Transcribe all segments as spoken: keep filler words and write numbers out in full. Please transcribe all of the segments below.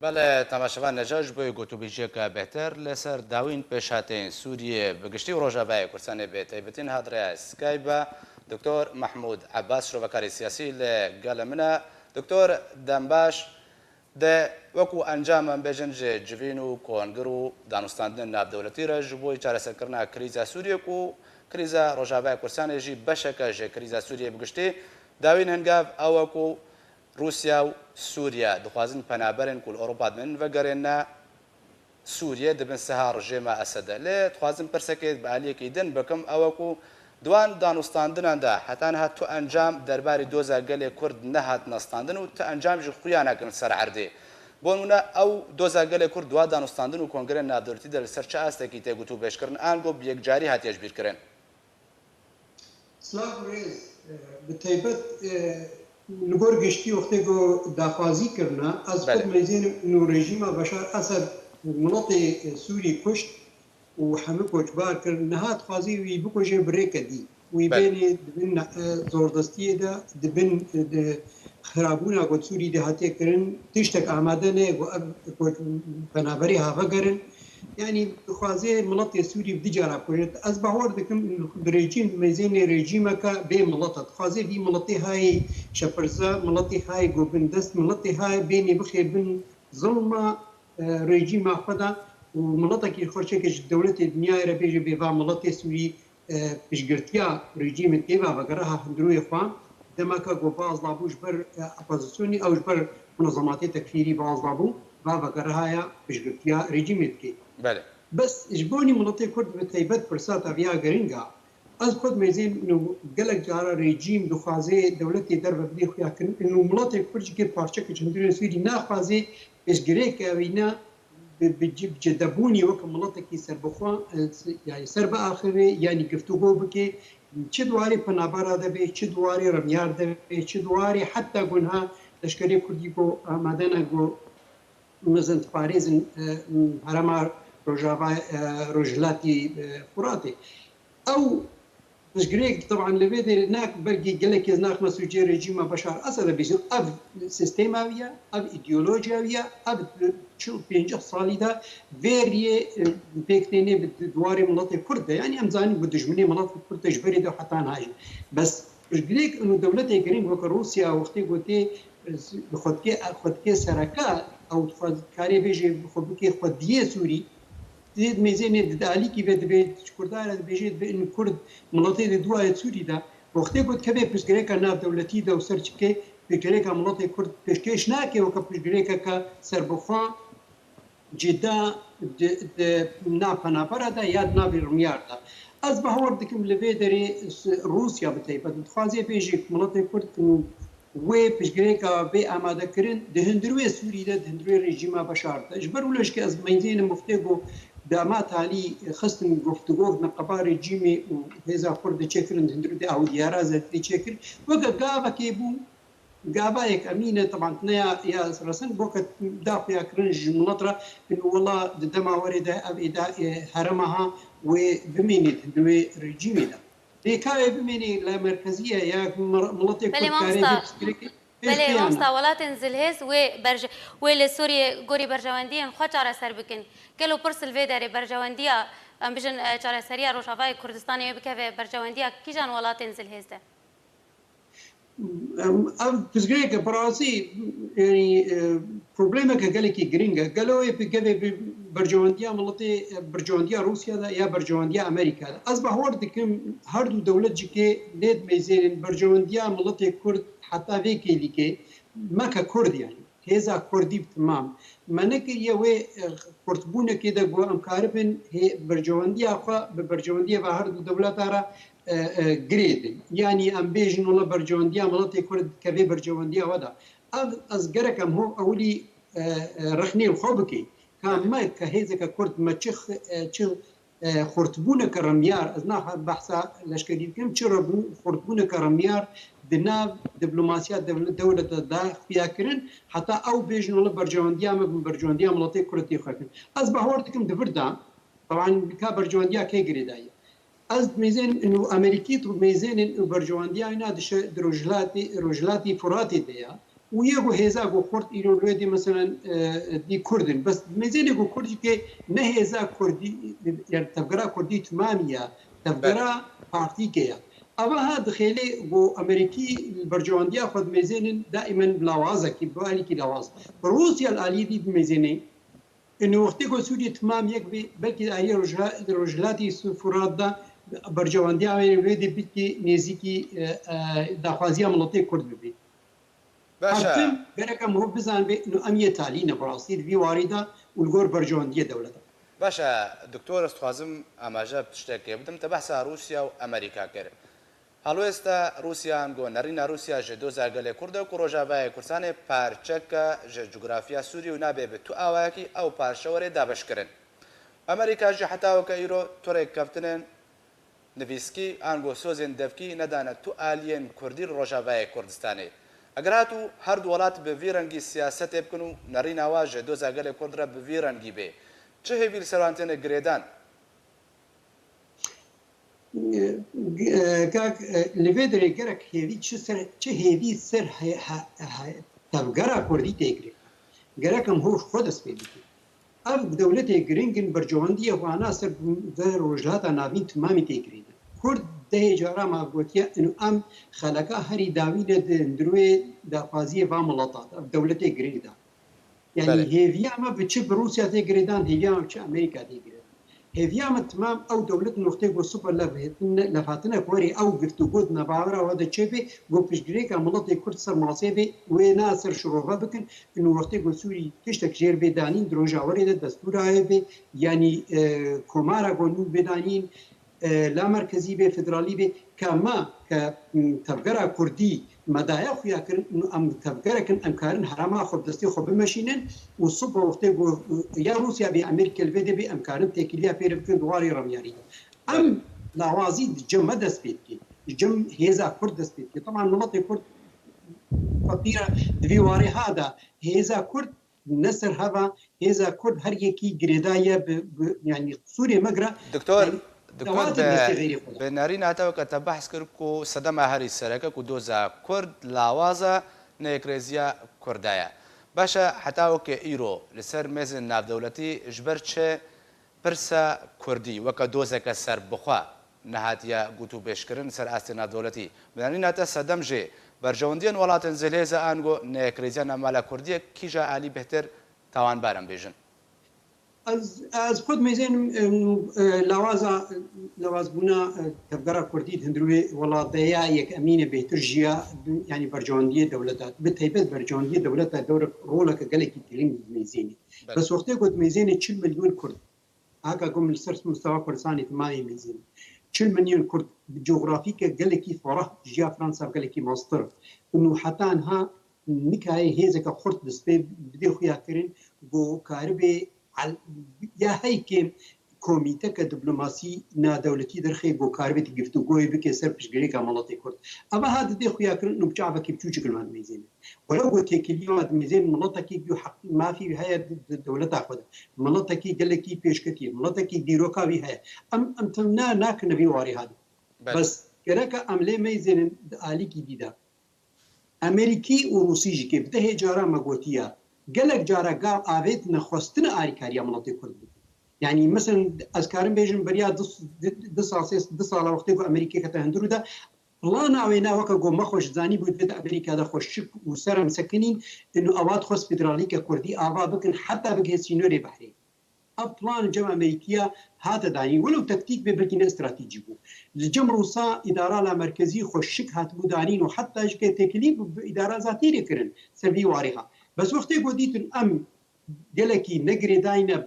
Belê, temaşevan, neca ji bo gotûbêjiyeke bêhtir li ser dawîn pêşhateyên Sûriyê bi giştî û Rojavayê Kurdistanê bi taybetî niha di rêya Skype Doktor Mehmûd Ebbas, şovekarê siyasî li gel min e. Doktor, dem baş. De wekû encam, em bêjin, ji civîn û kongir û danûstandinên navdewletî re ji bo çareserkirina krîza Sûriyê ku krîza Rojavayê Kurdistanê jî beşeke ji krîza Sûriyê bi giştî, dawîn hingav ew e ku Rûsya û Sûriye dixwazin penaberên ku li Ewropa dibin vegerêne Sûriye di bin siha rejêma Esed de. Lê dixwazim pirsekê bi aliyekî din bikim, ew e ku di wan danûstandinan de heta niha tu encam derbarê doza gelê Kurd nehatine standin û tu encam jî xuya nekin ser erdê. Bo nimûne, ew doza gelê Kurd di wan danûstandin û kongrên navdewletî de li ser çi astekî tê gotûbêjkirin, ango bi yekcarî hatiye jibîrkirin? Silav û rêz, e, bi taybet, e, li gor giştî wextê ku daxwazî kirine, ez xwe Belê. dimeyzênim û rejîma Beşar Esed miletê, e, Sûrî kuşt û hemû koçbar kir. Niha dixwazî wî bikuje bi rêke dî. Wî Belê. bênê di bin, e, zordestiyê de, di bin, e, di xirabûna ku di Sûrî de hatiye kirin, tiştek amade ne ku ev ku penaberî ha vegerin. Yanî dixwaze miletê Sûrî bi du cara bikuje. Ez bawer dikim bi rejîm, meyzênê rejîmeke bê milet e. Dixwaze vî miletê hayê şepirze, miletê hayê ku bindest, miletê hayê bênê bixê bin zilma, e, rejîma xwe de û miletekî xwe çêke ji dewletê dinyayê re bêje bê va miletê Sûrî, e, piştgirtiya rejîmê tê ve vegere ha hundirûyê xwe, demeke ku baz dabû ji ber, e, opozisyonî, ew ji ber munezematê tekfîrî baz dabû, va vegere haya piştgirtiya rejîmê dike. Belê. Bes ji bonî miletê Kurd bi taybet pirsa te viya giring e. Ez xwe dimeyzêm û gelek cara rejîm dixwaze dewletê derve bidê xuya kirin û miletê Kurd jî kê parçeke ji hundirê Sûrî naxwaze piştgirêke wî ne bi, bi ci-, bi cidebûnî weke miletekî serbixwe, e, s-, yanî ser biaxive, yanî giftûgo bike, çi di warê penabera de be, çi di warê remyar de be, çi di warê heta gunha leşkerê Kurdî ku amade ne ku mezin diparêzin, e, herema Rojava, e, Rojhilatî, e, Furatê. Ew piştgirêk, teban li vê derê ne belkî gelek kes naxime sûcê rejîma Beşar Esed e bêjin, ev sîstema wî ye, ev îdeolojiya wî ye, ev çil pêncî salî de vê riyê, e, pêk tênê bi di-, di warê miletê Kurd de. Yanî em zanin ku dijminê miletê Kurd de ji berê de heta niha jî. Bes piştgirêk û dewletê giring weke Rûsya wextê ku tê, e, xwe dike, xwe dike sereke, ew dixwaz-, karê bêjê xwe bike xwediyê Sûrî, Dê mêzênê di alîkî ve dibê, ji Kurdan re dibêjê, dibê in Kurd miletê di duayê Sûrî de. Wextê ku dikeve piştgirêka navdewletî de û ser çike piştgirêka miletê Kurd pêşkêş nake weke piştgirêkeke serbixwe, cida di, di nav penabera de ya di navê Rumyar de. Ez bawer dikim li vê derê s-, Rûsya bi taybet dixwaze bêjê ku miletê Kurd û wê piştgirêka bê amadekirin di hundirê Sûrî de, di hundirê rejîma Beşar de. Ji ber wilo jî ke ez meyzênim wextê ku dema talî xistin guftûgo neqeba rejîmê û hêza Kurd de çêkirin, di hundirê de ew diyara zerdî çêkir. Weke gavekê bû, gavayek emîne, teban ne ya, ya resin, weke daxuya kirin ji milet re, in wela di dema werê de ev êda, e, herema ha wê bimînî di hundirê rejîmê de. Lê ka wê bimênî li merkezî ye ya mir-, miletê Belê, Kurd karê mamosta. vê piştgirêkê pêş Belê, bêya mamosta, ne. welatên zilhêz wê berje-, wê li Sûriyê gorî berjewendiyên xwe çareser bikin. Gelo pirs li vê derê berjewendiya, em bijin, e, çareseriya Rojavayê Kurdistanê wê bikeve berjewendiya kîjan welatên zilhêz de? Em, ev piştgirêke bi rastî, yanî, e, problemeke gelekî giring e. Gelo wê bi gevê bi berjewendiya miletê, e, berjewendiya Rûsya de ya berjewendiya Amerîka de. Ez bawer dikim her du dewlet jî kê lê dimeyzênin berjewendiya miletê Kurd heta vê kêlîkê meke Kurd, yanî hêza Kurdî bi temam me nekiriye wê, e, xurtbûnekê de ku em karibin hê berjewendiya xwe bi berjewendiyê ve her du dewleta re, e, e, girêdin. Yanî em bêjin wela berjewendiya miletê Kurd dikeve berjewendiya we de. Ev, ez gerek em hov ewilî, e, e, rexnê li xwe bikî. Ka me, ke hêzeke Kurd me çi x-, e, çi, e, xurtbûneke remyar, ez naha behsa leşkerî dikim, çi re bû xurtbûneke remyar di nav diplomasiya dewle-, dewlete de xuya kirin, heta ew bêjin wela berjewendiya me bi berjewendiya miletê Kurd tê xuya kirin. Ez bawer dikim di vir de, teban ka berjewendiya kê girêdayî. Ez dimêzênim û Amerîkî tu mêzênin û berjewendiya wîna dişe di rojhilatî, rojhilatî Furatê de ya. û yê ku hêza ku Kurd îro li wê dî, meselen, e, dî Kurd in. Bes mêzênê ku Kurd jî ke ne hêza Kurdî, yani tevgera Kurdî timamî ya, tevgera partîke ya. Ava ha dixêlê ku Amerîkî li berjewendiya xwe dimêzênin, daîmen bi lawazekî, bi alîkî lawaz. Rûsya li alî dî dimêzênê. Û wextê ku Sûriyê timam yek bê, belkî alî rojha-, rojhilatî Furat da berjewendiya wê, wê dê bikî nêzîkî, e, e, daxwaziya miletê Kurd bibî. Baş e. Her tim gerek em hov bizanbê, ino em yê talî ne bi rastî di vî warî de û li gor berjewendiyê dewleta. Baş e, doktor, ez dixwazim amaje bi tiştekê bidim. Te behsa Rûsya û Amerîka kir. Helwêsta Rûsya ango nerîna Rûsya ji doza gelê Kurd e ku Rojavayê Kurdistanê parçeke ji cografya Sûriyê û nabe bi tu awayekî ew parçe were dabeşkirin. Amerîka jî heta weke îro tu rêkeftinên nivîskî ango sozên devkî nedane tu aliyên Kurdî li Rojavayê Kurdistanê. Eger hatû her du welat bi vî rengî siyasetê bikin û nerîna wa ji doza gelê Kurd re bi vî rengî bê, çi hêvî li ser wan têne girêdan? Kak, li vê derê gerek hêvî çi ser, çi hêvî ser he-, he-, he-, tevgera Kurdî tê girêdan. Gerek em hoş xwe dest pê bikin. Ev dewletê giring in, berjewendiyê xwe ana ser ve Rojhilata Navîn timamî tê girêdan. Kurd dehê cara me gotiye, ino em xeleka herî dawî ne di hundirûyê daxwaziyê va mileta de. Ev dewletê giring da. Yani Belê. Hêviya me bi çi bi Rûsya tê girêdan, hêviya me bi çi Amerîka tê girêdan. Hêviya me timam ew dewlet noxtê ku sibe levhatine, levhatine ku werê ew giftûgo di navbera we de çêbe, ku piştgirêka miletê Kurd ser masê be, wê na ser şirove bikin, û wextê ku Sûrî tiştek jêr bê danîn, di roja werê de destûra wê be, yanî, e, komara ku nû bê danîn, e, lamerkezî bê, federalî bê, ke me, ke, m, tevgera Kurdî me daye xuya kirin, em tevgerek in, em karin herêma xwe bi destê xwe bimeşînin û sibe wextê ku, e, ya Rûsya bê, Amerîka li vê de bê, em karin têkiliya pê re bikin di warê remyarî de. Em lawazî di cem me dest pê dikê, di cem hêza Kurd dest pê dikê. Teban miletê Kurd feqîr e di vî warê ha de, hêza Kurd ne ser heva, hêza Kurd her yekî girêdaye bi, bi, yani qisûrê me gira, Doktor, yani, Doktor, dewatê bi, destê xeyrê xwe de. Bi nerîna te weke te behs kir ku sedema herî sereke ku doza Kurd lawaza neyekreziya Kurda ye. Baş e, heta weke îro li ser mêzên navdewletî ji ber çi pirsa Kurdî weke dozeke serbixwe nehatiye gotûbêjkirin ser astê navdewletî. Bi nerîna te sedem jê berjewendiyên welatên zilhêze ango neyekreziya navmala Kurdiyê kîja alî bêhtir tawanbar em bêjin? Ez, ez xwe dimêzênim, em, e, lawaza, lawazbûna, e, tevgera Kurdî di hundirûyê welat de ya yek emîne bêhtir jiya, yani berjewendiyê dewleta, bi taybet berjewendiyê dewleta dewrek roleke gelekî giring dimêzênê. Belê. Bes wextê ku dimêzênê çil milyon Kurd, haka ku min li ser mustewa Kurdistanê timamê mêzênê, çil milyon Kurd bi cografîke gelekî ferah jiya Fransa gelekî mastir. Û heta niha nikayê hêzeke xurt destpê bidê xuya kirin, ku karibe al-, ya hey kêm komîteke diplomasî nadewletî derxê, ku karibe di giftûgoyê bike ser piştgirêka miletê Kurd. Eva ha didê xuya kirin û bi çavekî biçûçik li me dimêzêne. Were ku têkilî me dimêzên miletekî ku heq mafî wî heye di, di dewleta xwe de. Miletekî gelekî pêşketî ye, miletekî dîroka wî heye. Em, em tim na, nakine vî warî hadî. Belê. Bes gereke em lê meyzênin di alîkî dî de. Amerîkî û Rûsî jî kê bi dehê cara me gotiya, gelek cara gav avêtine xwestine alîkariya miletê Kurd bikin. Yanî, meselen, ez karim bêjim, beriya du, du, du sal, sê, du sala wextê ku Amerîkê kete hundirû de, plana wê ne weke ku me xwe ji zanî bû, divê di Amerîka de xwe şik û serem sekinîn, û ewa dixwest federalîke Kurdî ava bikin, heta bigihê sînorê behrê. Ev plan li cem Amerîkiya hate danîn, welew taktîk be, belkî ne stratejî bû. Li cem Rûsa îdara la merkezî xwe şik hatibû danîn û heta ji ke têkilî bi, bi îdara zatî lê kirin ser vî warê ha. Bes wextê ku dîtin em gelekî ne girêdayî ne,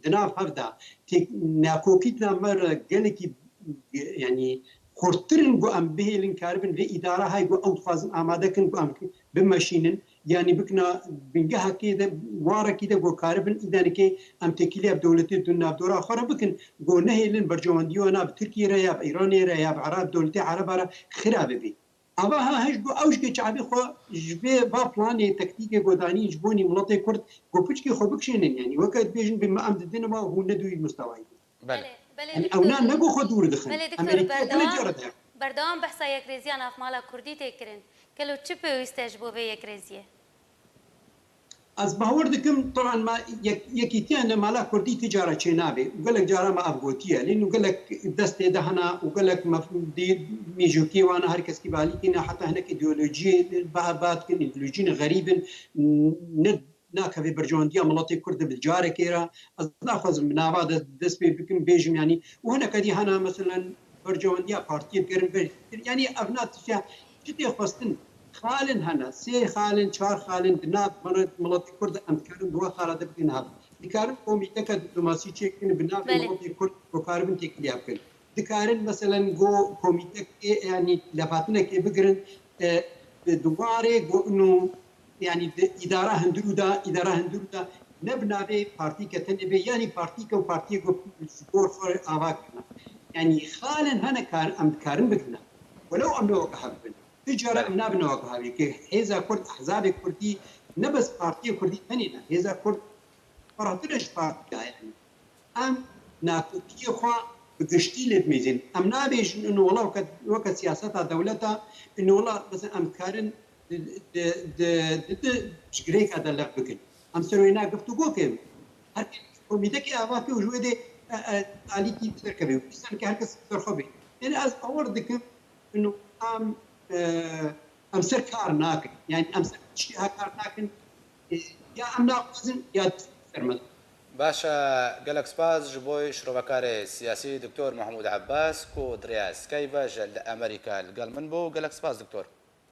di nav hev de têk-, nakokîtina me re gelekî, yanî xurttir in ku em bihêlin karibin vê îdara hay ku ew dixwazin amade kin ku em bimeşînin, yanî bikina bingehekê de, warekî de ku karibin îdanikê em têkiliya bi dewletê di navdora xwe re bikin, ku nehêlin berjewendiya wana bi Tirkiyê re ya bi Îranê re ya bi Erab, dewletê Ereba re xira bibe. Ava ha hej ku ew ji ke çavê xwe ji vê va planê taktîkê ku danîn ji bonî miletê Kurd ku piçkê xwe bikişênin, yanî weke dibêjin bê me em didin û hûn ne di wî mustewayî bin. Belê. Belê, belê, Em doktor. Ewna ne ku xwe dûr dixin. Belê, doktor, Amerîka gelek berdewam, cara de. Berdewam behsa yekrêziya navmala Kurdî tê kirin. Gelo çi pêwîst e ji bo vê yekrêziyê? Ez bawer dikim, taban me yek, yekîtiya li mala kurdî ti cara çênabe û gelek cara me ev gotiye. Lê nû gelek destê de hene û gelek mef-, dî, mîjokî wan, her kes kî balî tîne, heta hinek îdeolojiyê ba, ba dikin, îdeolojiyên xerîb in, ne, nakeve berjewendiya miletê kurd di carekê re. Ez naxwazim bi nava de dest pê bikim, bêjim, yanî û hineke dî hene, meselen, berjewendiya partiyê bigerin ber, yanî ev na tiştiya çi tê xwestin. Xalên hene, sê xalên, çar xalên di nav milet, miletê kurd de em dikarin di we xala de bikin hev. Dikarin komîteke diplomasî çêkin bi navê Belê. miletê kurd, ku karibin têkiliya bikin. Dikarin, meselen, go komîtekê, yanî levhatinekê bigirin, e, di warê go ino, yanî di îdara hundirû de, îdara hundirû de ne bi navê partî ke tenê bê, yanî partî ke û partiyê go ji gor xwe ava kirine. Yanî xalên hene kar, em dikarin bigirine. Welew em ne weke hev bin. Ti cara em nabine weke hev ê, ke hêza kurd, ehzabê kurdî ne bes partiyê kurdî tenê ne. Hêza kurd firehtir e ji partiya, yanî. Em nakokiyê xwe bi giştî lê dimîzin. Em nabêjin ino wela weke, weke siyaseta dewleta, ino wela, mesela, em karin di, di, di, di, di piştgirêka de lev bikin. Em ser wê na giftûgo kirin. Her kes komîtekê ava ke û ji wê dê, e, e, alîkî derkeve. Dîsan ke her kes ser xwe bê. Yanî ez bawer dikim, ino em, e, em ser kar nakin. Yanî em ser tiştê ha kar nakin. E, ya em naxwazin ya ser me. Baş e, gelek spas ji bo şirovekarê siyasî Doktor Mahmûd Ebbas ku di rêya Skype ve ji li Amerîka li gel min bû. Gelek spas Doktor.